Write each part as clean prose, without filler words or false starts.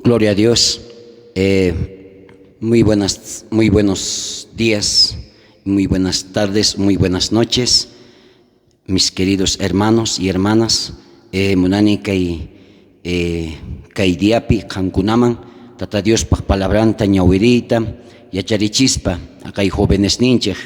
Gloria a Dios. Muy buenas, muy buenos días, muy buenas tardes, muy buenas noches, mis queridos hermanos y hermanas. Munani kay kay diapi qankunaman Tata Diospaj palabranta ñawiriyta yacharichispa kay jovenesninchej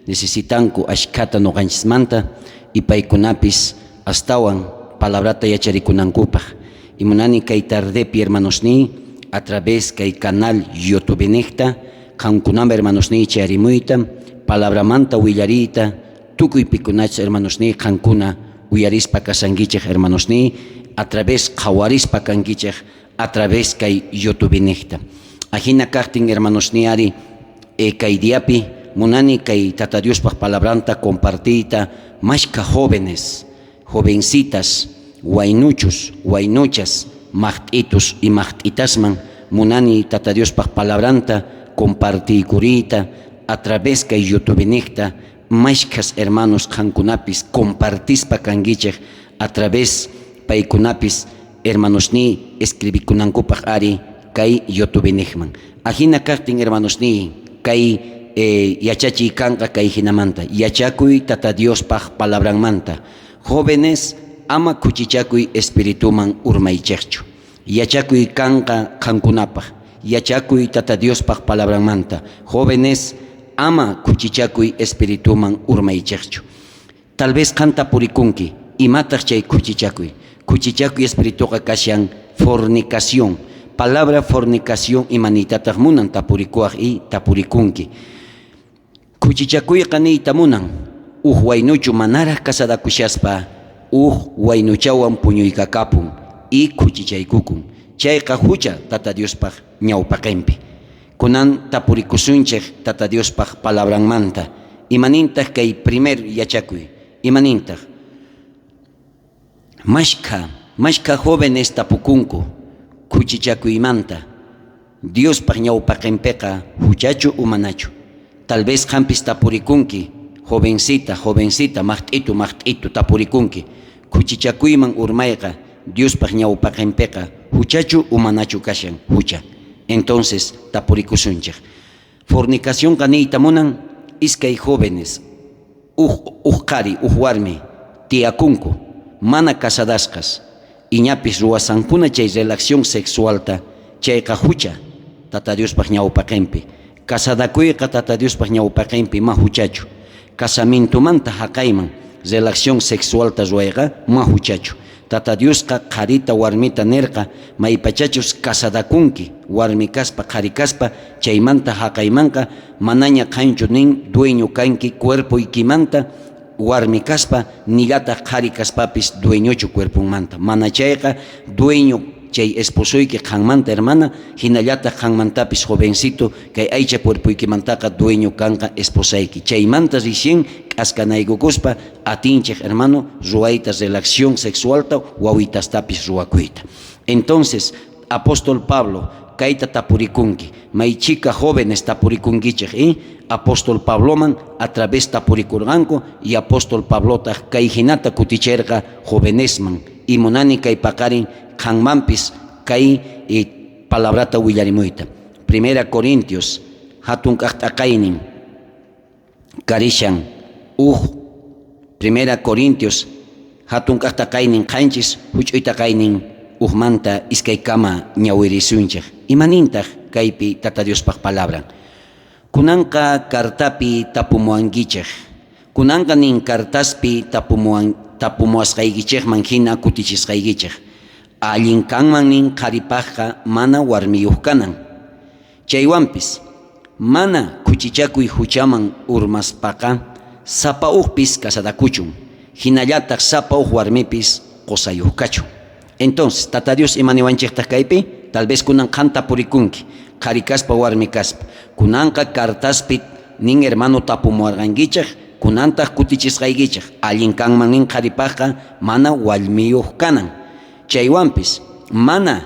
necesitanku ashkhata noqanchismanta y paykunapis astawan palabrata yacharikunankupaj. Y munani kay tardepi, hermanosniy, a través kay canal YouTubenejta qankunaman, hermanosniy, chayarimuyta, palabramanta willariyta tukuy pikunachus, hermanosniy, qankuna uyarispa kashankichej, hermanosniy, a través qhawarispa kankichej a través kay YouTubenejta. Ajina kajtin, hermanosniy, ari kay diapi munani kay Tata Diospaj palabranta compartiyta mashkha jóvenes, jovencitas, waynuchus, waynuchas, majt'itus y majt'itasman munani Tata Diospaj palabranta compartiykuriyta a través kay YouTubenejta mashkhas hermanos qankunapis compartispa kankichej a través paykunapis, hermanosniy, escribikunankupaj ari kay YouTubenejman. Ajina kajtin, hermanosniy, kay yachachiy kanqa kay jinamanta: yachakuy Tata Diospaj palabranmanta. Jóvenes, ama khuchichakuy espirituman urmaychejchu. Yachakuy kanqa qankunapaj. Yachakuy Tata Diospaj palabranmanta. Jóvenes, ama khuchichakuy espirituman urmaychejchu. Tal vez qan tapurikunki, imataj chay khuchichakuy? Khuchichakuy espirituqa kashan fornicación. Palabra fornicación ima niytataj munan, tapurikuwaj y tapurikunki. Khuchichakuyqa niyta munan uj waynuchu manaraj casadakushaspa uj waynuchawan puñuykakapun y khuchichaykukun. Chayqa hucha Tata Diospaj ñawpaqenpi. Kunan tapurikusunchej Tata Diospaj palabranmanta. Imanintaj kay primer yachakuy? Imanintaj? Mashkha jóvenes tapukunku khuchichakuymanta. Diospaj ñawpaqenpiqa huchachu o manachu? Tal vez qampis tapurikunki, jovencita, jovencita, majt'itu, majt'itu, tapurikunki. Khuchichakuyman urmayqa Diospaj ñawpaqenpiqa huchachu o manachu kashan hucha? Entonces tapurikusunchej. Fornicacionqa niyta munan iskay jóvenes, uj qhari, uj warmi tiyakunku mana casadasqas iñapis ruwasankuna chay relación sexualta, chayqa hucha Tata Diospaj ñawpaqenpi. Casadakuyqa Tata Diospaj ñawpaqenpi ma huchachu. Casamientomanta jaqayman relación sexualta ruwayqa ma huchachu. Tata Diosqa qharita warmita nerqa maypachachus casadakunki warmi kaspa qhari kaspa, chaymanta jaqaymanqa manaña qanchu nin dueño kanki cuerpoykimanta warmi kaspa, nillataj qhari kaspapis dueñochu cuerponmanta. Mana chayqa dueño chay esposoyki qanmanta, hermana, hinallataj qanmantapis, jovencito, kay aycha cuerpoykimantaqa dueño kanqa esposayki. Chaymanta recién k'askanaykukuspa atinchej, hermano, ruwayta relación sexualta, wawitastapis ruwakuyta. Entonces, apóstol Pablo kayta tapurikunki. May chhika jóvenes tapurikunkichej, ¿eh? Apóstol Pabloman a través tapurikurqanku y apóstol Pablotaj kay jinata kuticherqa jovenesman. Y munani kay paqarin qanmanpis kay palabrata willarimuyta. Primera Corintios hatun k'ajt'aqaynin karishan uj Primera Corintios hatun k'ajt'aqaynin 7 huch'uytaqaynin ujmanta iskaykama ñawirisunchej. Imanintaj kaypi Tata Diospaj palabran? Kunanqa cartapi tapumuwankichej. Kunanqa nin cartaspi tapumuwasqaykichejman hina kutichisqaykichej. Allin kanman nin qharipajqa mana warmiyuq kanan. Chaywanpis mana khuchichakuy huchaman urmaspaqa sapa ujpis casadakuchun. Hinallataq sapa uj warmipis qusayuq kachun. Entonces, Tata Dios imaniwanchejtaj kaypi? Tal vez kunan qan tapurikunki, qhari kaspa warmi kaspa. Kunanqa cartaspi nin, hermano, tapumuwarqankichej, kunantaq kutichisqaykichej. Allin kanman nin qharipajqa mana warmiyuq kanan. Chaywanpis mana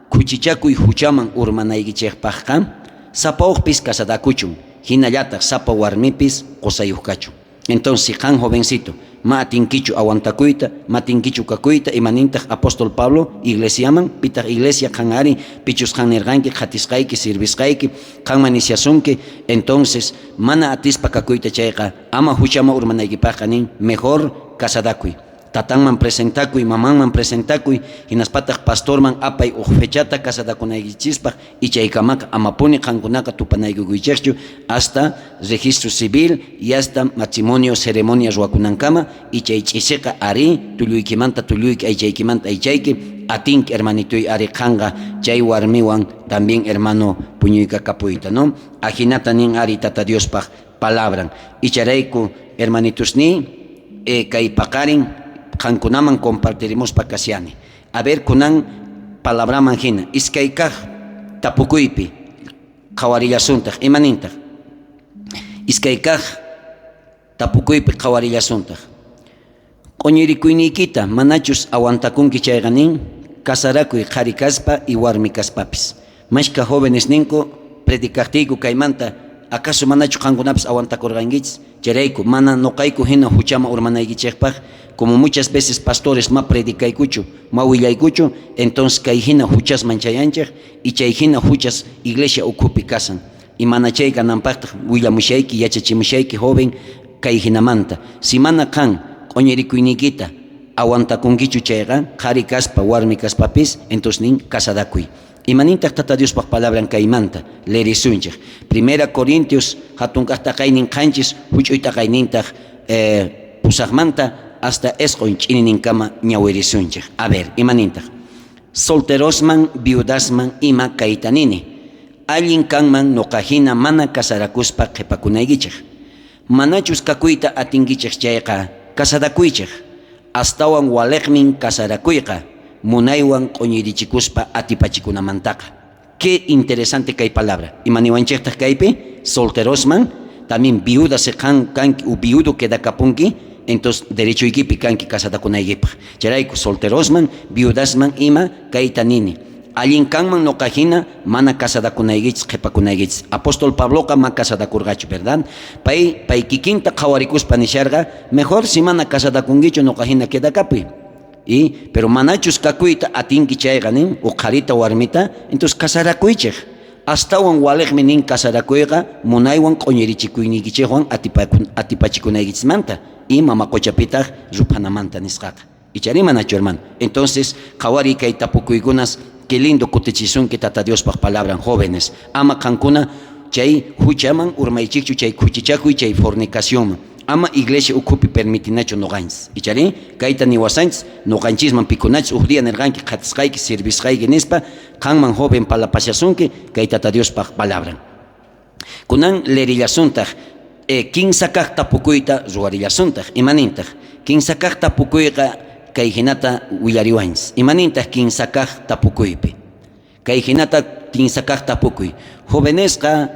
khuchichakuy huchaman urmanaykichejpajqa sapa ujpis casadakuchun, hinallataq sapa warmipis qusayuq kachun. Entonces, qan jovencito, ma atinkichu aguantakuyta, ma atinkichu kakuyta, imanintaq apóstol Pablo iglesiaman, pitaq iglesia qan ari, pichus qan nirqanki, qhatisqayki, sirvisqayki, qanman nishasunki, entonces mana atispa kakuyta chayqa, ama huchama urmanaykipaqqa nin, mejor casadakuy. Tatanman presentakuy, mamanman presentakuy, hinaspataq pastorman apay uj fechata casadakunaykichispaq, y chaykamaqa amapuni qankunaqa tupanaykukuychejchu hasta registro civil y hasta matrimonio ceremonia ruwakunankama, y chay ch'isiqa ari tulluykimanta tulluyki, aychaykimanta aychayki, atinki hermanituy ari qanqa chay warmiwan también hermano puñuykakapuyta, ¿no? Ajinata nin ari Tata Diospaq palabran. Icharayku hermanitusniy, kay paqarin qankunaman compartirimuspa kashani. A ver, kunan palabraman hina, iskay kaq tapukuypi qhawarillasuntaq, imanintaq? Iskay kaq tapukuypi qhawarillasuntaq. Q'uñirikuyniykita manachus aguantakunki chayqa nin, casarakuy qhari kaspa y warmi kaspapis. Mashka jóvenes ninku predicaqtiyku kaymanta, acaso manachu qankunapis aguantakurqankichis? Chayrayku mana noqayku hina huchama urmanaykichikpaq, como muchas veces pastores ma predicaykuchu, ma willaykuchu, entonces kay hina huchasman chayanchik y chay hina huchas iglesia ukhupi kasan. Y mana chay kananpaqtaq willamushayki, yachachimushayki joven kay hinamanta. Si mana qan q'uñirikuyniykita aguantakunkichu chayqa, qhari kaspa, warmi kaspapis, entonces nin casadakuy. Imanintaq Tata Diospaq palabran kaymanta leerisunchik. Primera Corintios hatun kaq taqaynin qanchis, huch'uy taqaynintaq pusaqmanta hasta isqun ch'inininkama ñawirisunchik. A ver, imanintaq? Solterosman, viudasman ima kayta nini. Allin kanman noqahina mana casarakuspa qhipakunaykichik. Manachus kakuyta atinkichik chayqa casadakuychik. Astawan waliqmin casarakuyqa munaywan q'uñirichikuspa atipachikunamantaqa. Qué interesante kay palabra. Imaniwanchiktaq kaypi? Solterosman, también viuda se qan kanki u viudo quedakapunki, entonces derechoykipi kanki casadakunaykipaq. Chayrayku solterosman, viudasman ima kayta nini. Allin kanman noqahina mana casadakunaykichis qhipakunaykichis. Apóstol Pabloqa ma casadakurqachu, ¿verdad? Pay kikinta qhawarikuspa nisharqa, mejor si mana casadakunkichu noqahina quedakapuy. Y, pero manachus kakuyta atinki chayqa nin, u qharita warmita, entonces casarakuychik. Astawan waliqmi nin casarakuyqa munaywan q'uñirichikuyniykichikwan atipachikunaykichikmanta y mama qochapitaq ruphanamanta nisqaqa. Ichari manachu, hermano? Entonces, qhawariy kay tapukuykunas, qué lindo kutichisunki Tata Diospaq palabran, jóvenes. Ama qankuna chay huchaman urmaychikchu, chay khuchichakuy, chay fornicacionman. Ama iglesia ukhupi permitinachu noqanchis. Ichari kayta niwasanchis, noqanchisman pikunachis uj día nirqanki qhatisqayki, servisqayki nispa, qanman joven palapashasunki kay Tata Diospaq palabran. Kunan leerillasuntaq, kinsa kaq tapukuyta ruwarillasuntaq. Imanintaq? Kinsa kaq tapukuyqa kay hinata willariwanchis. Imanintaq kinsa kaq tapukuypi? Kay hinata kinsa kaq tapukuy. Jovenesqa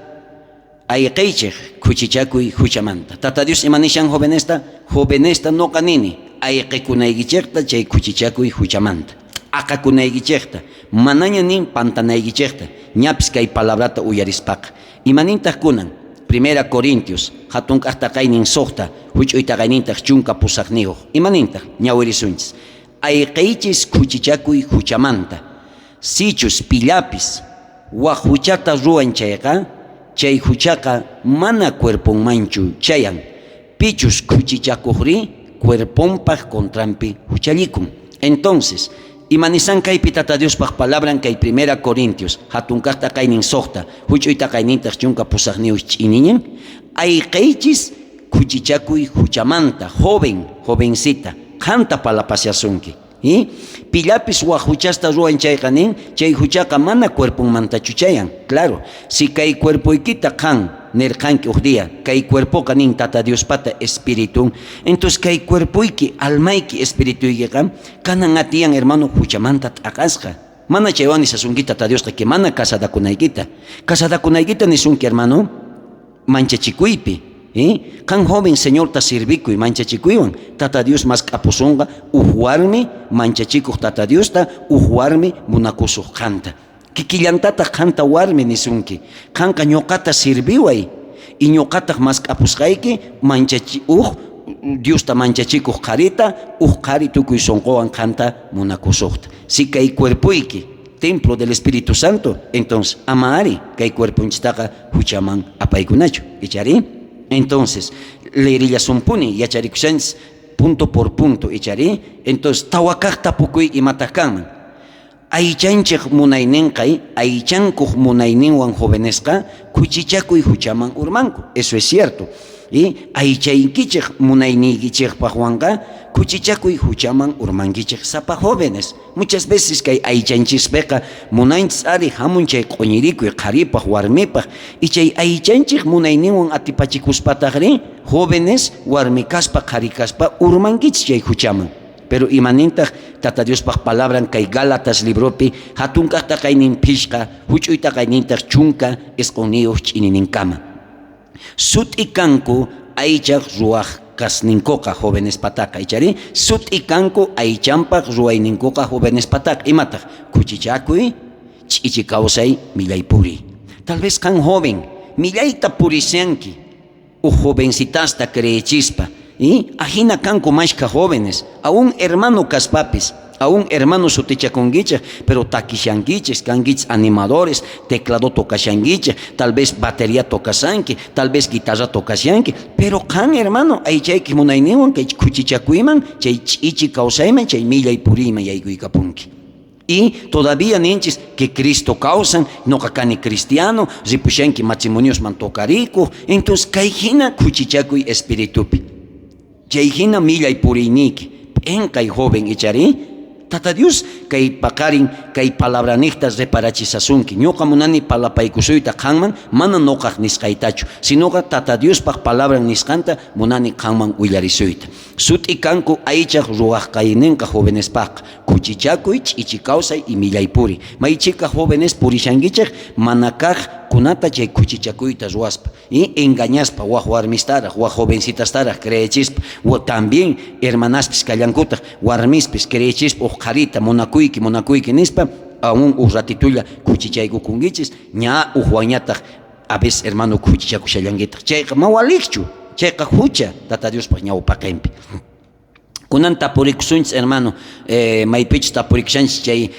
ayqiychik khuchichakuy huchamanta. Tata Dios imanishan jovenesta? Jovenesta noqa nini ayqikunaykichikta chay khuchichakuy huchamanta. Aqakunaykichikta, manaña nin pantanaykichikta, ñapis kay palabrata uyarispaqa. Imanintaq kunan? Primera Corintios, hatun kaq taqaynin suqta, huch'uy taqaynintaq 18. Imanintaq? Ñawirisunchis. Ayqiychis khuchichakuy huchamanta. Sichus pillapis waj huchata ruwan chayqa, chay huchaqa mana cuerponmanchu chayan. Pichus khuchichakuqri cuerponpaq contranpi huchallikun. Entonces, imanisan kaypi Tata Diospaq palabran kay Primera Corintios, hatun kaq taqaynin suqta, huch'uy taqaynintaq 18 ch'iniñin, ayqiychis khuchichakuy huchamanta, joven, jovencita, qanta palapashasunki. ¿Y? Pillapis waj huchasta ruwan chayqa nin, chay huchaqa mana cuerponmantachu chayan. Claro, si kay cuerpoykita qan nirqanki uj día, kay cuerpoqa nin Tata Diospata espiritun, entonces kay cuerpoyki, almayki, espirituykiqa kanan atiyan hermano huchamanta t'aqasqa. Mana chaywan nisasunki Tata Diosqa que mana casadakunaykita. Casadakunaykita nisunki hermano manchachikuypi. Qan joven Señorta sirvikuy manchachikuywan. Tata Dios mask'apusunqa uj warmi manchachikuq Tata Diosta, uj warmi munakusuq qanta. Kikillantataq qanta warmi nisunki. Qanqa ñuqata sirviway. Y ñoqataj mask'apusqayki manchachi uj Diosta manchachikoj qharita, uj qhari tukuy sonqowan qanta munakusojta. Si kay cuerpoyki templo del Espíritu Santo, entonces ama ari kay cuerponchistaqa huchaman apaykunachu, ichari? Entonces, leerillasunpuni yacharikushanchis punto por punto, ichari? Entonces, tawa kaj tapukuy imataq kanman? Aychanchej munaynenqa, aychankuj munayninwan jovenesqa khuchichakuy huchaman urmanku. Eso es cierto. Y aychaykichej munayniykichejpajwanqa khuchichakuy huchaman urmankichej sapa jóvenes. Muchas veces kay aychanchispeqa munanchis ari hamun chay q'oñirikuy qharipaj warmipaj, y chay aychanchej munayninwan atipachikuspataqri jóvenes warmi kaspa qhari kaspa urmankichis chay huchaman. Pero imanintaq Tata Diospaj palabran kay Gálatas libropi hatun kaq taqaynin phishqa huch'uy taqaynintaq 19 ch'inininkama. Sut'i kanku aychaj ruwaj kasninkuqa jóvenes pataqa, ichari? Sut'i kanku aychanpaj ruwayninkuqa jóvenes pataqa. Imataq? Khuchichakuy, ch'ichi kawsay, millay puriy. Tal vez qan joven, millayta purishanki, uj jovencitasta creechispa, y ajina kanku mashkha jóvenes, aún hermano kaspapis, aún hermano sutichakunkichej, pero takishankichej, kankichis animadores, teclado tocashankichej, tal vez batería tocashanki, tal vez guitarra tocashanki, pero qan hermano aychayki munayninwan kay khuchichakuyman, chay ch'ichi kawsayman, chay millay puriyman yaykuykapunki. Y todavía ninchis que Cristo kawsan, noqa kani cristiano, ripushanki matrimoniosman tocarikuj, entonces kay hina khuchichakuy espiritupi. Chay hina millay puriyniyki, p'enqay joven ichari, Tata Dios kay paqarin kay palabranejta reparachisasunki. Ñuqa munani palapaykusuyta qanman, mana noqaj nisqaytachu, sinoqa Tata Diospaj palabran nisqanta munani qanman willarisuyta. Sut'i kanku aychaj ruwajqayninqa jovenespajqa, khuchichakuy, ch'ichi kawsay y millay puri. Maychika jóvenes purishankichej mana kajkunata chay khuchichakuyta ruwaspa, y engañaspa waj warmistaraj, waj jovencitastaraj creechispa, también hermanaspis kallankutaj, warmispis creechispa uj qharita munakuyki, munakuyki nispa, aún uj ratitulla khuchichaykukunkichis, ña uj wañataj a veces hermano khuchichakushallankitaj. Chayqa mawalijchu, chayqa hucha Tata Diospaj ñawpaqinpi. Kunan tapurikusunchis hermano, maypichus tapurikushanchis chay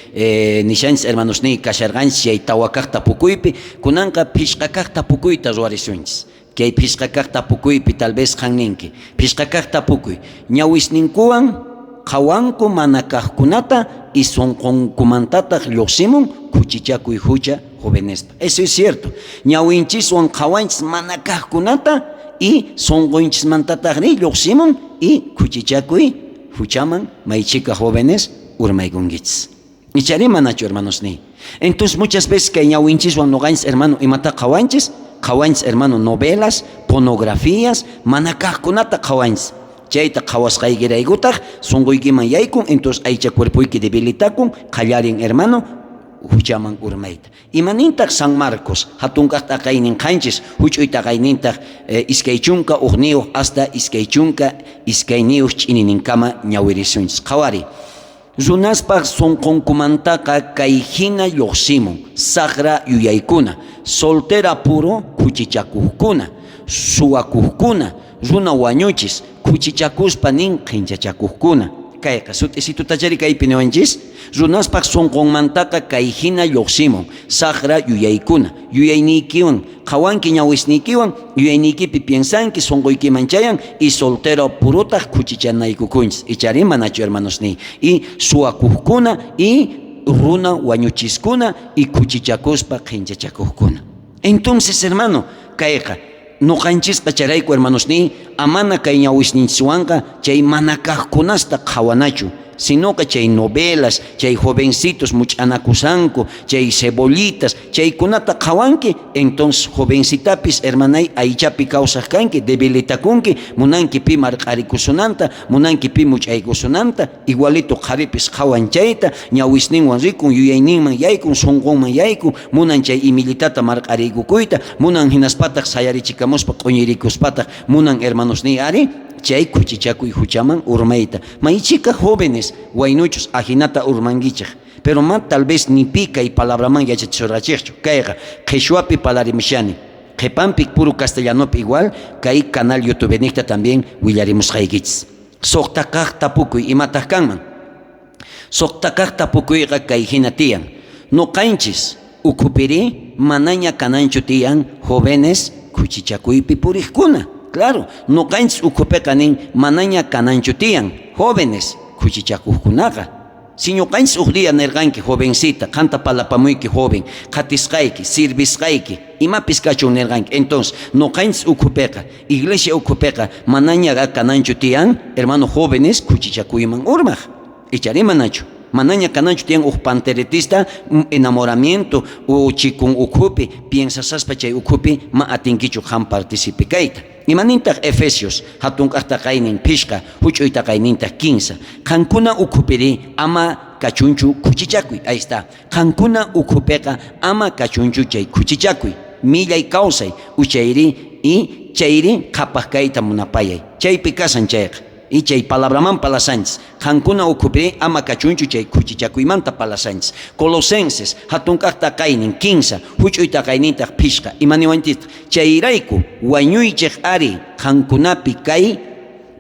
nishanchis hermanosniy kasharqanchis chay tawa kaq tapukuypi, kunanqa phishqa kaq tapukuyta ruwarisunchis. Kay phishqa kaq tapukuypi tal vez qan ninki, phishqa kaq tapukuy, ñawisninkuwan qhawanku mana kaqkunata y sunqunkumantataq lluqsimun khuchichakuy hucha jovenespa. Eso es cierto. Ñawinchiswan qhawanchis mana kaqkunata y sunqunchismantataqri lluqsimun y khuchichakuy huchaman maychika jóvenes urmaykunkichis. Ichari manachu hermanos ni. Entonces muchas veces kay ñawinchiswan noqanchis hermano imata qhawanchis, qhawanchis hermano novelas, pornografías, mana kaqkunata qhawanchis. Chayta qhawasqaykiraykutaq sunquykiman yaykun, entonces aycha cuerpoyki debilitakun, qallarin hermano huchaman urmayta. Imanintaq San Marcos hatun kaq taqaynin qanchis, huch'uy taqaynintaq 21 hasta 22 ch'inininkama ñawirisunchis. Qhawari. Runaspaj sunqunkumantaqa kay hina lluqsimun, saqra yuyaykuna, soltera puro khuchichakuqkuna, suwakuqkuna, runa wañuchis, khuchichakuspa nin qhinchachakuqkuna. Kayqa sut'isitutachari kaypi niwanchis, runaspaj sunqunmantaqa kay hina lluqsimun, saqra yuyaykuna, yuyayniykiwan, qhawanki ñawisniykiwan, yuyayniykipi piensanki, sunquykiman chayan, y soltero purutaq khuchichanaykukunchis. Ichari manachu hermanosniy. Y suwakuqkuna, y runa wañuchiskuna, y khuchichakuspa qhinchachakuqkuna. Entonces, hermano, kayqa noqanchisqa charayku hermanosniy, amana kay ñawisninchiswanqa chay mana kaqkunasta qhawanachu, sinoqa chay novelas, chay jovencitos much'anakusanku, chay cebollitas, chaykunata qhawanki, entonces jovencitapis hermanay aychapi kawsaq kanki, debilitakunki, munanki pi marq'arikusunanta, munanki pi much'aykusunanta, igualito qharipis qhawan chayta, ñawisninwan rikun, yuyayninman yaykun, sunqunman yaykun, munan chay imillitata marq'ariykukuyta, munan hinaspataq sayarichikamuspa q'uñirikuspataq, munan hermanosniy ari, chay khuchichakuy huchaman urmayta. Maychika jóvenes waynuchus ajinata urmankichej, pero ma tal vez ni pi kay palabraman yachachisurqachejchu. Kayqa qhishwapi palarimushani. Qhepanpi puro castellanopi igual kay canal YouTubenejta también willarimusqaykichis. Soqta kaq tapukuy imataq kanman? Soqta kaq tapukuyqa kay hina tiyan. Noqanchis ukhupiri manaña kananchu tiyan jóvenes khuchichakuypi puriqkuna. Claro, noqanchis ukhupiqa nin manaña kananchu tiyan jóvenes khuchichakuqkunaqa. Si ñuqanchis uj día nerqanki jovencita, qanta palapamuyki joven, qhatisqayki, sirvisqayki, imapis kachun nerqanki. Entonces, noqanchis ukhupiqa, iglesia ukhupiqa manaña kananchu tiyan, hermano jóvenes khuchichakuyman urmaq. Ichari manachu. Manaña kananchu tiyan uj panteretista enamoramiento u chikun ukhupi, piensasaspa chay ukhupi ma atinkichu qan participe kayta. Imanintaq Efesios hatun kaq taqaynin phishqa, huch'uy taqaynintaq 15. Qankuna ukhupiri ama kachunchu khuchichakuy. Ahí está. Qankuna ukhupiqa ama kachunchu chay khuchichakuy. Millay kawsay uchayri y chayri qhapaq kayta munapayay. Chaypi kasan chayqa. Y chay palabraman palasanchis. Qankuna ukhupiri ama kachunchu chay khuchichakuymanta palasanchis. Colosenses hatun kaq taqaynin 15, huch'uy taqaynintaq phishqa. Imaniwanchistaq chayrayku wañuychej ari qankunapi kay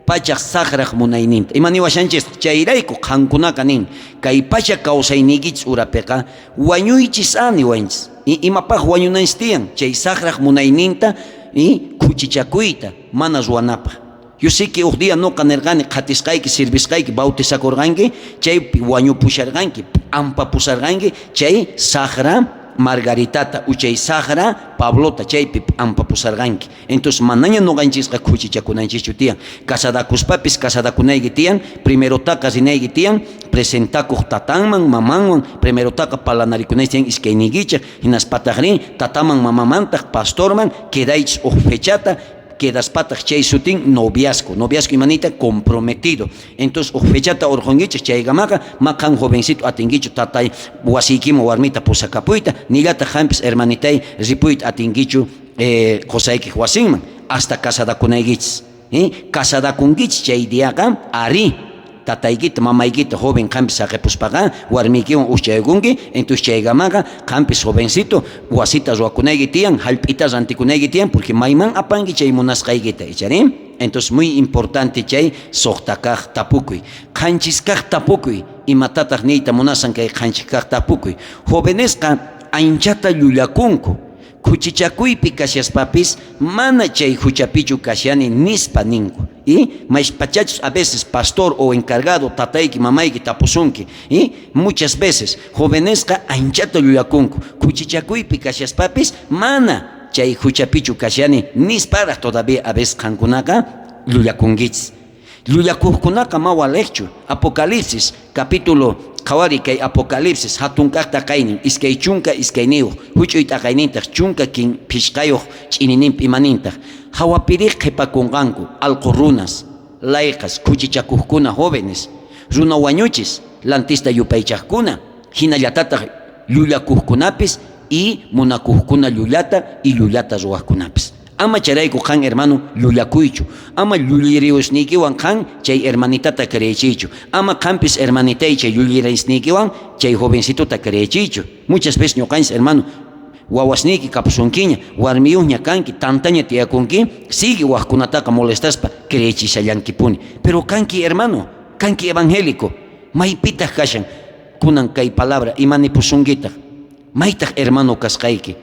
pachaj saqraj munayninta. Imaniwashanchistaq chayrayku qankunaqa nin kay pacha kawsayniykichis urapiqa wañuychis a niwanchis. Imapaj wañunanchis tiyan chay saqraj munayninta y khuchichakuyta mana ruwanapaj. Yo sé que uj día noqa nerqani qhatisqayki, sirvisqayki, bautizakurqanki, chaypi wañupusharqanki, p'ampapusarqanki chay saqra Margaritata u chay saqra Pablota chaypi p'ampapusarqanki. Entonces manaña noqanchisqa khuchichakunanchischu tiyan. Casadakuspapis casadakunayki tiyan, primerotaqa rinayki tiyan, presentakuq tatanman, mamanwan, primerotaqa palanarikunayki tiyan iskayniykichej, hinaspataqri tataman, mamamantaq, pastorman, quedaychis uj fechata, quedaspataq chay sutin noviazgo. Noviazgo imanita comprometido. Entonces uj fechata urqunkichej chaykamaqa ma qan jovencito atinkichu tatay wasiykiman warmita pusakapuyta, nillataq qampis hermanitay ripuyta atinkichu qosaykej wasinman hasta casadakunaykichis. Casadakunkichis chay diaqa ari tataykita mamaykita joven qampis saqipuspaqa warmiykiwan uschaykunki. Entonces chaykamaqa qampis jovencito wasita ruwakunayki tiyan, hallp'ita rantikunayki tiyan, porque mayman apanki chay munasqaykita, ichari. Entonces muy importante chay suqta kaq tapukuy. Qanchis kaq tapukuy, imatataq niyta munasan kay qanchis kaq tapukuy? Jovenesqa anchata llullakunku. Khuchichakuypi kashaspapis mana chay huchapichu kashani nispa ninku. Y maypachachus a veces pastor o encargado tatayki mamayki tapusunki. Y muchas veces jovenesqa anchata llullakunku. Khuchichakuypi kashaspapis mana chay huchapichu kashani nisparaj todavía a veces qankunaqa llullakunkichis. Llullakuqkunaqa ma walejchu. Apocalipsis capítulo qhawari kay Apocalipsis hatun kaq taqaynin 22 huch'uy taqaynintaq 15 ch'inininpi imanintaq hawapiriq qhipakunqanku alqu runas, layqas, khuchichakuqkuna jóvenes, runa wañuchis, lantista yupaychaqkuna, hinallatataq llullakuqkunapis y munakuqkuna llullata y llullata ruwaqkunapis. Ama chayrayku qan hermano llullakuychu, ama llulliriusniykiwan qan chay hermanitata creechiychu, ama qampis hermanitay chay llulliraysniykiwan chay jovencitota creechiychu. Muchas veces ñuqanchis hermano wawasniyki kapusunkiña, warmiyuqña kanki, tantaña tiyakunki, sigue wajkunataqa molestaspa creechishallankipuni. Pero kanki hermano, kanki evangélico, maypitaq kashan kunan kay palabra imanipusunkitaq, maytaq hermano kasqayki.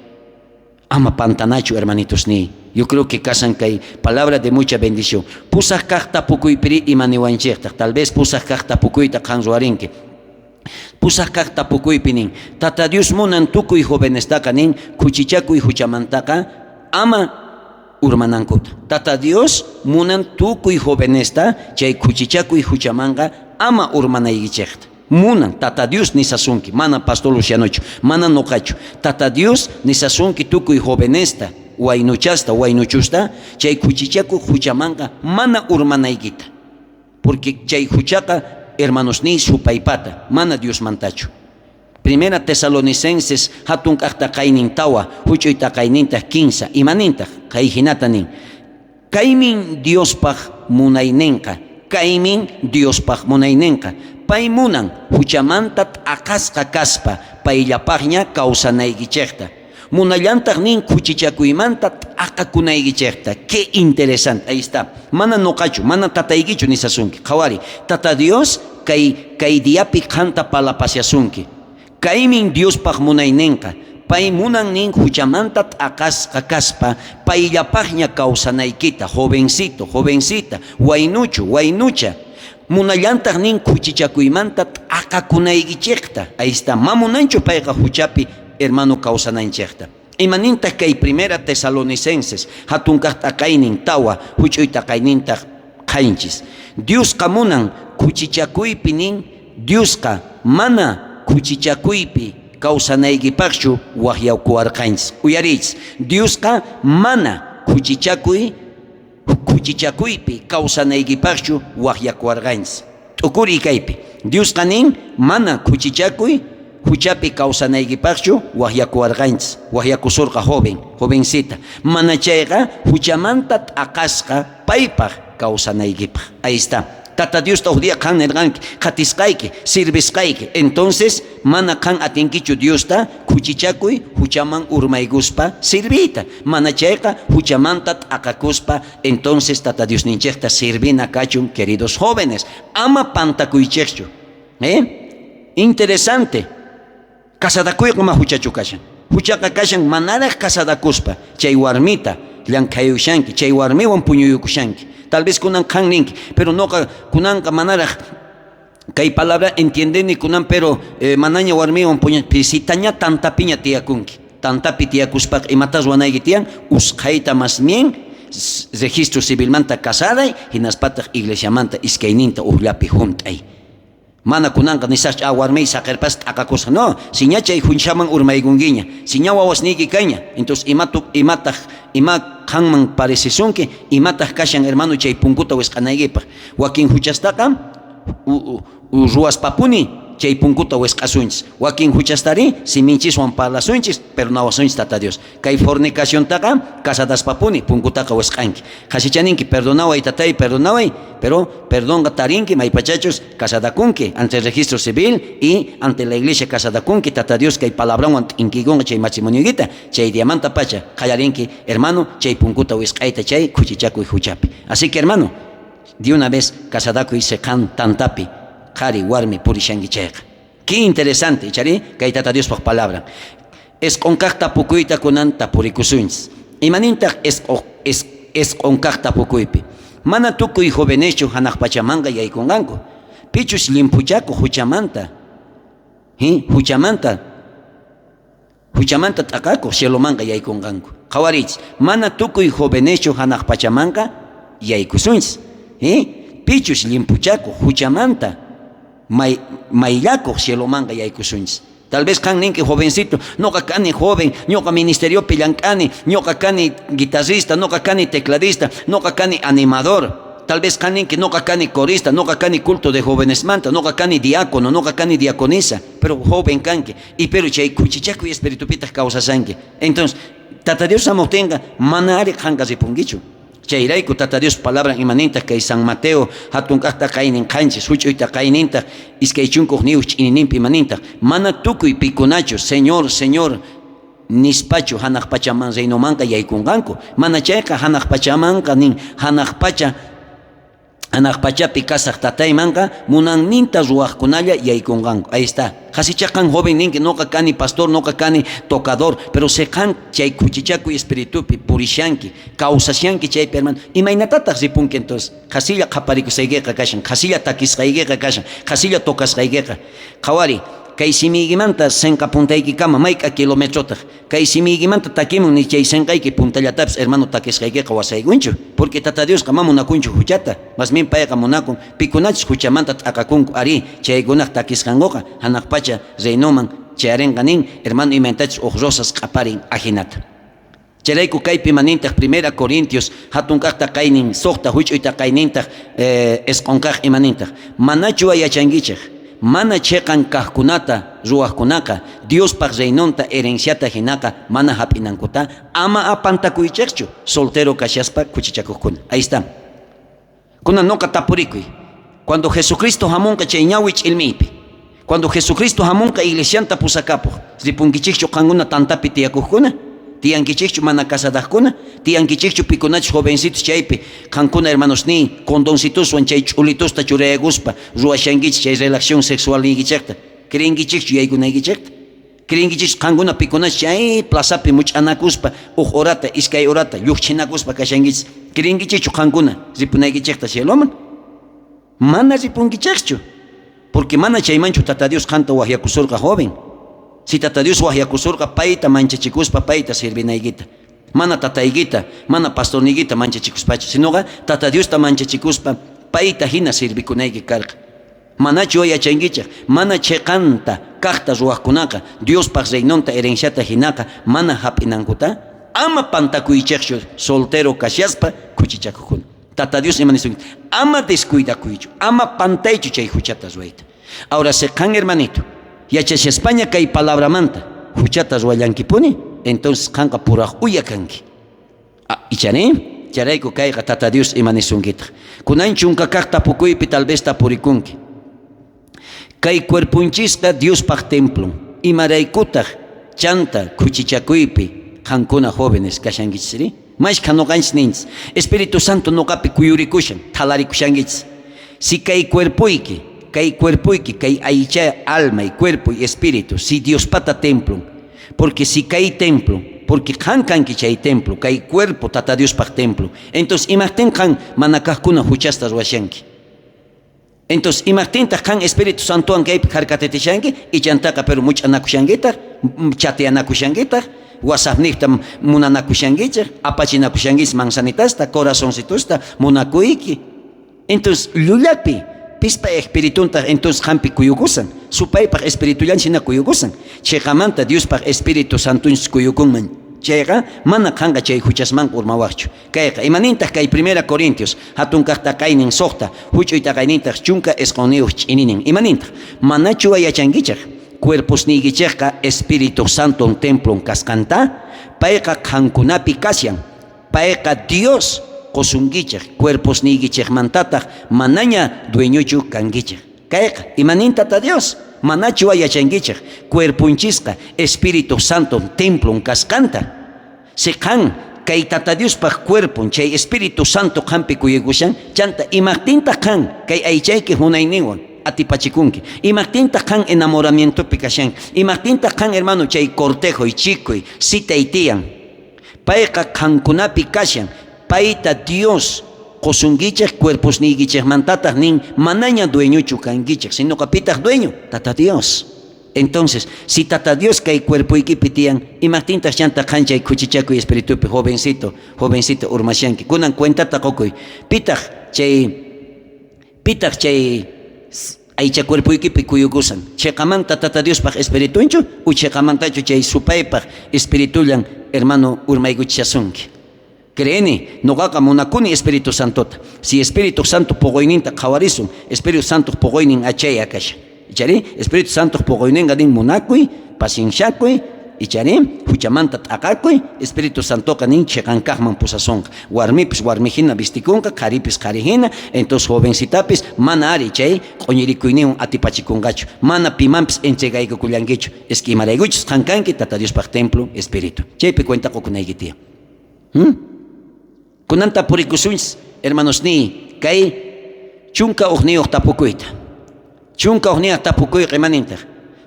Ama pantanachu, hermanitos ni. Yo creo que kasan kay palabra de mucha bendición. Pusaq kaq tapukuypiri imaniwanchejtaq. Tal vez pusaq kaq tapukuyta qan ruwarinki. Pusaq kaq tapukuypi nin, Tata Dios munan tukuy jovenestaqa nin, khuchichakuy huchamantaqa ama urmanankuta. Tata Dios munan tukuy jovenesta chay khuchichakuy huchamanqa ama urmanaykichejta. Munan, Tata Dios nisasunki, mana pastor Lucianochu, mana noqachu. Tata Dios nisasunki tukuy jovenesta, waynuchasta, waynuchusta, chay khuchichakuy huchamanqa mana urmanaykita. Porque chay huchaqa, hermanos ni supaypata, mana Diosmantachu. Primera Tesalonicenses hatun kaq taqaynin 4, huch'uy taqaynintaq 15, imanintaq kay hinata nin. Kaymin Diospaq munaynenqa, kaymin Diospaq munaynenqa. Pay munan huchamanta t'aqasqa kaspa payllapaqña kawsanaykichejta. Munallantaj nin khuchichakuymanta t'aqakunaykichejta. Qué interesante. Ahí está. Mana noqachu, mana tataykichu nisasunki. Qhawari, Tata Dios kay diapi qanta palapasyasunki. Kaymin Diospaj munaynenqa. Pay munan nin huchamanta t'aqasqa kaspa payllapajña kawsanaykita, jovencito, jovencita, waynuchu, waynucha. Munallantaj nin khuchichakuymanta t'aqakunaykichejta. Ahí está. Ma munanchu payqa huchapi hermano kawsananchejta. Imanintaj kay Primera Tesalonicenses hatun kaj t'aqaynin tawa huch'uy t'aqaynintaj qhanchis. Diosqa munan khuchichakuypi nin Diosqa mana khuchichakuypi kawsanaykipaqchu waqyakuwarqanchis. Uyariychis, Diosqa mana khuchichakuypi kawsanaykipaqchu waqyakuwarqanchis. T'ukuriy kaypi. Diosqa nin mana khuchichakuy huchapi kawsanaykipaqchu waqyakuwarqanchis. Waqyakusurqa joven, jovencita. Mana chayqa huchamanta t'aqasqa paypaq kawsanaykipaq. Ahí está. Tata Diosta uj día qan nerqanki, qhatisqayki, sirvisqayki. Entonces, mana qan atinkichu Diosta khuchichakuy huchaman urmaykuspa sirviyta. Mana chayqa huchamanta t'aqakuspa, entonces Tata Diosninchejta sirvina kachun, queridos jóvenes. Ama pantakuychejchu. ¿Eh? Interesante. Casadakuyqa ma huchachu kashan. Huchaqa kashan manaraj casadakuspa chay warmita llank'ayushanki, chay warmiwan puñuyukushanki. Tal vez kunan qan ninki, pero noqa kunanqa manaraj kay palabra entiendeni kunan, pero manaña warmiwan puñu, pisitaña tantapiña tiyakunki. Tantapi tiyakuspaqa imatas ruwanayki tiyan, usqhayta más bien registro civilmanta casaday, hinaspataq iglesiamanta iskayninta ujllapi junt'ay. Mana kunanqa nisaqchu, ah, warmiy saqerpas t'aqakusqa. No, siña chay junchaman urmaykunkiña, siña wawasniyki kaña. Entonces, imataq, ima qanman parecesunki, imataq kashan, hermano, chay punkuta wisq'anaykipaq. Wakin huchastaqa ruwaspapuni chay punkuta wisq'asunchis. Wakin huchastari siminchiswan parlasunchis, pero nawasunchis Tata Dios. Kay fornicaciontaqa casadaspapuni punkutaqa wisq'anki. Qhasichaninki, perdonaway tatay, perdonaway, pero perdonqa tarinki maypachachus casadakunki ante el registro civil y ante la iglesia casadakunki, Tata Dios kay palabranwan t'inkikunqa chay matrimonioykita, chay diamanta pacha qallarinki, hermano, chay punkuta wisq'ayta chay khuchichakuy huchapi. Así que, hermano, de una vez casadakuy seqan tantapi qhari warmi purishanki chayqa. Qué interesante, ichari, kay Tata Diospaj palabra. Esq'onkaj tapukuyta kunan tapurikusunchis. Imanintaq esq'onkaj tapukuypi? Mana tukuy joveneschu hanaq pachamanqa yaykunqanku. Pichus llimphuchakuq huchamanta, huchamanta t'aqakuq cielomanqa yaykunqanku. Qhawariychis, mana tukuy joveneschu hanaq pachamanqa yaykusunchis. Pichus llimphuchakuq huchamanta mayllakuq cielomanqa yaykusunchis. Tal vez qan ninki jovencito, noqa kani joven, ñoqa ministeriopi llank'ani, ñoqa kani guitarrista, noqa kani tecladista, noqa kani animador. Tal vez qan ninki noqa kani corista, noqa kani culto de jovenesmanta, noqa kani diácono, noqa kani diaconisa, pero joven kanki. Y pero chay khuchichakuy espiritupitaq kawsasanki. Entonces, Tata Dios hamuqtinqa mana ari qanqa ripunkichu. Chayrayku Tata Dios palabran imanintaq kay San Mateo hatun kaqta qaynin qanchis, huch'uyta qaynintaq iskay chunkuq niyuq ch'ininpi imanintaq mana tukuy pikunachu Señor, Señor nispachu hanaq pachaman reinomanqa yaykunqanku. Mana chayqa hanaq pachamanqa nin hanaq pacha hanaq pachapi kasaq tataymanqa munanninta ruwaqkunalla yaykunqanku. Ahí está. Qhasichaqan joven ninki noqa kani pastor, noqa kani tocador, pero seqan chay khuchichakuy espiritupi purishanki, kawsashanki chaypi hermano. Imaynatataq ripunki entonces? Qhasilla qhaparikusqaykiqa kashan, qhasilla takisqaykiqa kashan, qhasilla tocasqaykiqa. Qhawari, kay simiykimanta senqa puntaykikama mayk'a kilometrotaq. Kay simiykimanta takimun ni chay senqayki puntallatapis hermano takisqaykiqa wasaykunchu. Porque Tata Diosqa ma munakunchu huchata. Más bien payqa munakun pikunachus huchamanta t'aqakunku ari chaykunaq takisqankuqa hanaq pacha reinoman chayarinqa nin hermano imaynatachus uj rosas q'aparin ajinata. Chayrayku kaypi manintaq Primera Corintios hatun kaqta qaynin suqta huch'uyta qaynintaq isq'un kaq imanintaq manachu yachankichej mana chiqan kaqkunata ruwaqkunaqa Diospaq reinonta herenciata hinaqa mana hap'inankuta ama apantakuychejchu soltero kashaspa khuchichakuqkuna. Ahí está. Kunan noqa tapurikuy. Cuando Jesucristo hamunqa chay ñawi ch'ilmiypi. Cuando Jesucristo hamunqa iglesianta pusakapoj, ripunkichejchu qankuna tantapi tiyakojkuna? Tiyankichejchu mana casadajkuna? Tiyankichejchu pikunachus jovencitos chaypi qankuna hermanosniy condoncitoswan chay ch'ulitosta churayakuspa ruwashankichej chay relación sexualniykichejta? Creenkichejchu yaykunaykichejta? Creenkichejchu qankuna pikunachus chay plazapi much'anakuspa uj horata, iskay horata llujchinakuspa kashankichej? Creenkichejchu qankuna ripunaykichejta cieloman? Mana ripunkichejchu, porque mana chaymanchu Tata Dios qanta wajyakusorqa, joven. Si Tata Dios wajyakusorqa payta manchachikuspa payta sirvinaykita. Mana tataykita, mana pastorniykita manchachikuspachu, sinoqa Tata Diosta manchachikuspa payta jina sirvikunayki karqa. Manachu yachankichej, mana cheqanta kajta ruwajkunaqa Diospaj reinonta herenciata jinaqa mana jap'inankuta? Ama pantakuychejchu soltero kashaspa khuchichakojkuna. Tata Dios ima nisunki? Ama descuidakuychu, ama pantaychu chay juchata ruwayta. Ahora si qan hermanito, yachashaspaña kay palabramanta juchata ruwallankipuni, entonces qanqa puraj uya kanki. Icharí? Chayrayku kayqa Tata Dios ima nisunkitaj. Kunan chunka kaj tapukuypi tal vez tapurikunki. Kay cuerponchisqa Diospaj templon. Imaraykutaj chanta khuchichakuypi qankuna jóvenes kashankichisri? Mashkha noqanchis ninchis, Espíritu Santo noqapi kuyurikushan, thalarikushankichis. Si kay cuerpoyki, kay cuerpoyki, kay aycha, alma y cuerpo y espíritu, si Diospata templon, porque si kay templo, porque qan kanki chay templo, kay cuerpo Tata Diospaj templo, entonces imajtin qan mana kajkuna juchasta ruwashanki? Entonces imajtintaj qan Espíritu Santowan kaypi kharkatitishanki, ichantaqa pero much'anakushankitaj, chateanakushankitaj, WhatsAppniqta munanakushankichej, apachinakushankichis manzanitasta, corazoncitosta, munakuyki. Entonces llullapi pispa espirituntaj entonces qampi kuyukusan, supaypaj espiritullan hina kuyukusan. Cheqamanta Diospaj Espíritu Santonchis kuyukunman chayqa, mana qanqa chay juchasmanqa urmawajchu. Kayqa, imanintaj kay Primera Corintios, hatun kaj taqaynin 6, juch'uy taqaynintaj 19 ch'ininin? Imanintaj? Manachu yachankichej cuerposniykichejqa Espíritu Santon templon kasqanta? Payqa qankunapi kashan. Payqa Dios qosunkichej, cuerposniykichejmantataj manaña dueñochu kankichej. Kayqa, imanin Tata Dios? Manachu yachankichej cuerponchisqa Espíritu Santon templon kasqanta? Si qan kay Tata Diospaj cuerpon chay Espíritu Santo qampi kuyukushan, chanta imajtintaj qan kay aychayki munayninwan atipachikunki? Imajtintaj qan enamoramientopi kashanki? Imajtintaj qan, hermano, chay cortejo y chikuy, citay tiyan? Payqa qankunapi kashan, payta Dios qosunkichej, cuerposniykichejmantataj nin manaña dueñochu kankichej, sinoqa pitaj dueño? Tata Dios. Entonces, si Tata Dios kay cuerpoykipi tiyan, imajtintaj chanta qan chay khuchichakuy espiritupi, jovencito, jovencito urmashanki? Kunan cuentata qokuy. Pitaj chay aycha cuerpoykipi kuyukusan? Cheqamanta Tata Diospaj espiritunchu u cheqamantachu chay supaypaj espiritullan, hermano, urmaykuchishasunki? Creeni, noqaqa munakuni Espíritu Santota. Si Espíritu Santo poqoyninta qhawarisun, Espíritu Santo poqoynin achaya kashan. Ichari, Espíritu Santo poqoyninqa nin munakuy, pacienciakuy, ichari, juchamanta t'aqakuy, Espíritu Santoqa nin cheqan kajman pusasonqa. Warmipis warmi hina vistikunqa, qharipis qhari hina, entonces jovencitapis mana ari chay q'oñirikuyninwan atipachikunqachu. Mana pimanpis entregaykukullankichu. Es que imaraykuchus qan kanki Tata Diospaj templo espíritu. Chaypi cuenta qokunayki tiyan. Kunan tapurikusunchis, hermanosniy, kay 11 tapukuyta. 11 tapukuyqa imanintaq?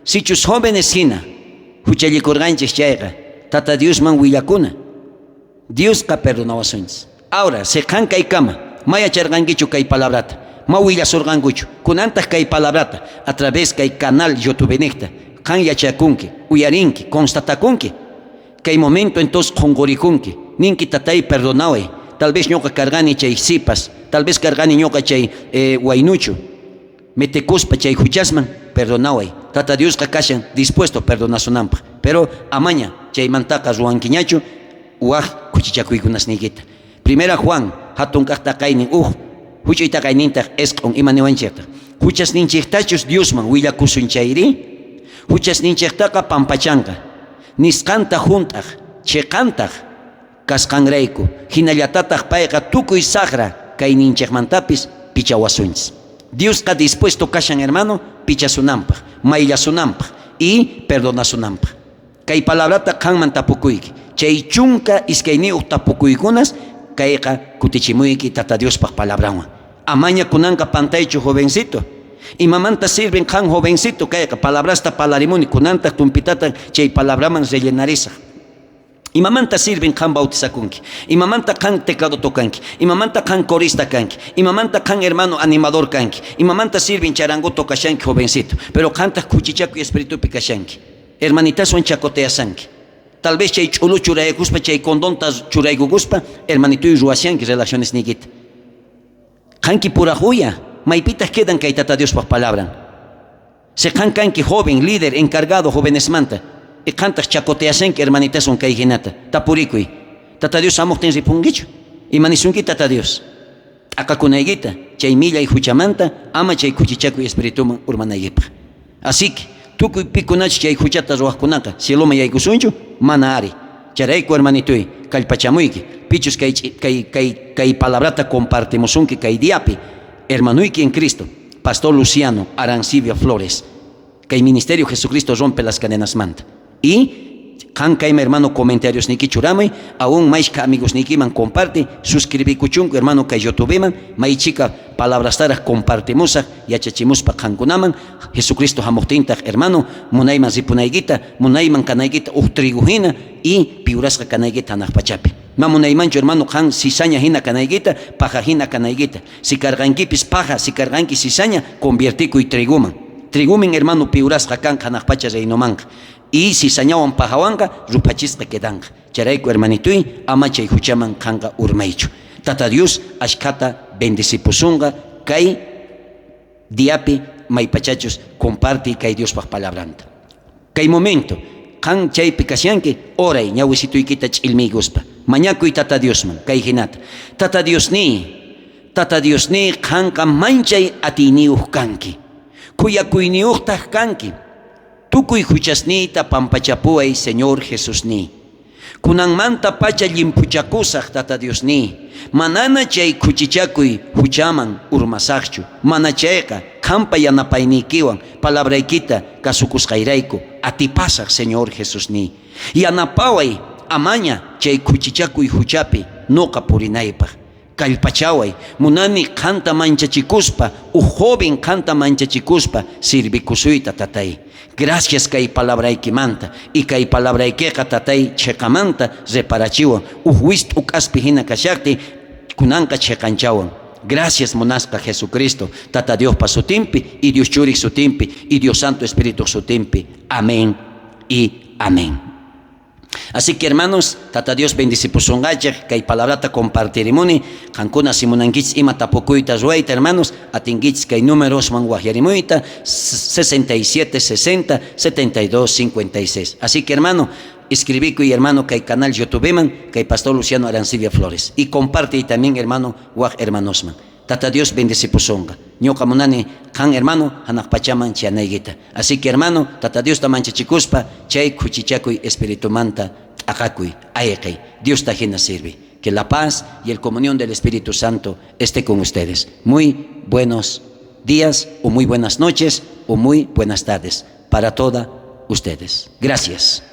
Sichus jóvenes hina huchallikurqanchis chayqa, Tata Diosman willakuna. Diosqa perdonawasunchis. Ahora, si qan kaykama, ma yacharqankichu kay palabrata, ma willasurqankuchu, kunantaq kay palabrata, a través kay canal YouTube niqta, qan yachakunki, uyarinki, constatakunki, kay momento entonces qhonqurikunki, ninki tatay perdonaway, tal vez ñuqa karqani chay sipas, tal vez karqani ñuqa chay waynuchu, metekuspa chay huchasman, perdonaway. Tata Diosqa kashan dispuesto perdonasunanpaq, pero amaña chaymantaqa ruwankiñachu waj khuchichakuykunasniykita. Primera Juan, hatun kaq taqaynin uj, huch'uy taqaynintaq 9, ima niwanchiktaj? Huchasninchiktachus Diosman willakusun chayri, huchasninchiktaqa pampachanqa, nisqanta junt'aq, chiqantaq kasqanrayku, hinallatataq payqa tukuy saqra kayninchikmantapis pichawasunchis. Diosqa dispuesto kashan, hermano, pichasunanpaj, mayllasunanpaj y perdonasunanpaj. Kay palabrata qanman tapukuyki. Chay 12 tapukuykunas kayqa kutichimuyki Tata Diospaj palabranwan. Amaña kunanqa pantaychu, jovencito. Imamanta sirven qan, jovencito? Kayqa palabrasta palarimuni, kunantaq tumpitata chay palabraman rellenarisaj. Imamanta sirven qan bautizakunki? Imamanta qan teclado tocanki? Imamanta qan corista kanki? Imamanta qan, hermano, animador kanki? Imamanta sirven charango tocashanki, jovencito? Pero qantaq khuchichakuy espiritupi kashanki. Hermanitaswan chacoteasanki. Tal vez chay ch'ulu churaykuspa, chay condonta churaykukuspa, hermanituy, ruwashanki relaciones niykita. Qanki puraj uya, maypitaq quedan kay Tata Diospaj palabran? Si qan kanki joven, líder, encargado jovenesmanta, y qantaq chacoteashanki hermanitaswan kay hinata, tapurikuy. Tata Dios hamuqtin ripunkichu? Ima nisunki Tata Dios? T'aqakunaykita, chay millay huchamanta, ama chay khuchichakuy espirituman urmanaykipaq. Así que, tukuy pikunachus chay huchata ruwaqkunaqa, cieloman yaykusunchu? Mana ari. Chayrayku, hermanituy, kallpachamuyki, pichus kay palabrata compartimusunki kay diapi, hermanuyki en Cristo, Pastor Luciano Arancibia Flores, kay Ministerio Jesucristo Rompe las Cadenasmanta. Y qan kayma, hermano, comentarios niyki churamuy, aún mayshka amigos niykiman comparte, suscribikuchunku, hermano, kay YouTubeman, may chika palabrastaraj compartimusaj, yachachimuspa qankunaman. Jesucristo hamuqtintaq, hermano, munayman ripunaykita, munayman kanaykita uj trigo hina y piurasqa kanaykita hanaq pachapi. Ma munaymanchu, hermano, qan cizaña hina kanaykita, paja hina kanaykita. Si karqankipis paja, si karqanki cizaña, conviertikuy triguman. Trigumin, hermano, piurasqa kanqa hanaq pacha reinomanqa. Y cizañawan pajawanqa ruphachisqa quedanqa. Chayrayku, hermanituy, ama chay huchaman qanqa urmaychu. Tata Dios ashkhata bendecipusunqa kay diapi maypachachus comparti kay Diospaj palabranta. Kay momento, qan chaypi kashanki, oray ñawisituykita ch'ilmiykuspa. Mañakuy Tata Diosman, kay hinata. Tata Diosniy, Tata Diosniy, qanqa manchay atiyniyuq kanki. Khuyakuyniyuqtaq kanki. Tukuy huchasniyta pampachapuway, Señor Jesusniy. Kunanmanta pacha llimphuchakusaj, Tata Diosniy. Manana chay khuchichakuy huchaman urmasajchu. Mana chayqa qampa yanapayniykiwan palabraykita kasukusqayrayku atipasaj, Señor Jesusniy. Yanapaway amaña chay khuchichakuy huchapi noqa purinaypaj. Kallpachaway, munani qanta manchachikuspa, uj joven qanta manchachikuspa sirvikusuyta, Tatay. Gracias kay palabraykimanta y kay palabraykiqa, Tatay, cheqamanta reparachiwan, uj wist'u k'aspi hina kashaqtiy kunanqa cheqanchawan. Gracias, munasqa Jesucristo, Tata Diospa sutinpi y Dios Churij sutinpi y Dios Santo Espíritu sutinpi. Amén y amén. Así que, hermanos, Tata Dios bendicipusunqachej, kay palabrata compartirimuni, qankuna si munankichis ima tapukuyta ruwayta, hermanos, atinkichis kay numerosman waqyarimuyta 67 60 72 56. Así que, hermano, escribikuy, hermano, kay canal YouTubeman, kay Pastor Luciano Arancibia Flores. Y comparte también, hermano, waj hermanosman. Tata Dios bendecipusunqa. Ñuqa munani qan, hermano, hanaq pachaman chayanaykita. Así que, hermano, Tata Diosta manchachikuspa chay khuchichakuy espiritumanta t'aqakuy, ayqey, Diosta hina sirvi. Que la paz y el comunión del Espíritu Santo esté con ustedes. Muy buenos días o muy buenas noches o muy buenas tardes para todas ustedes. Gracias.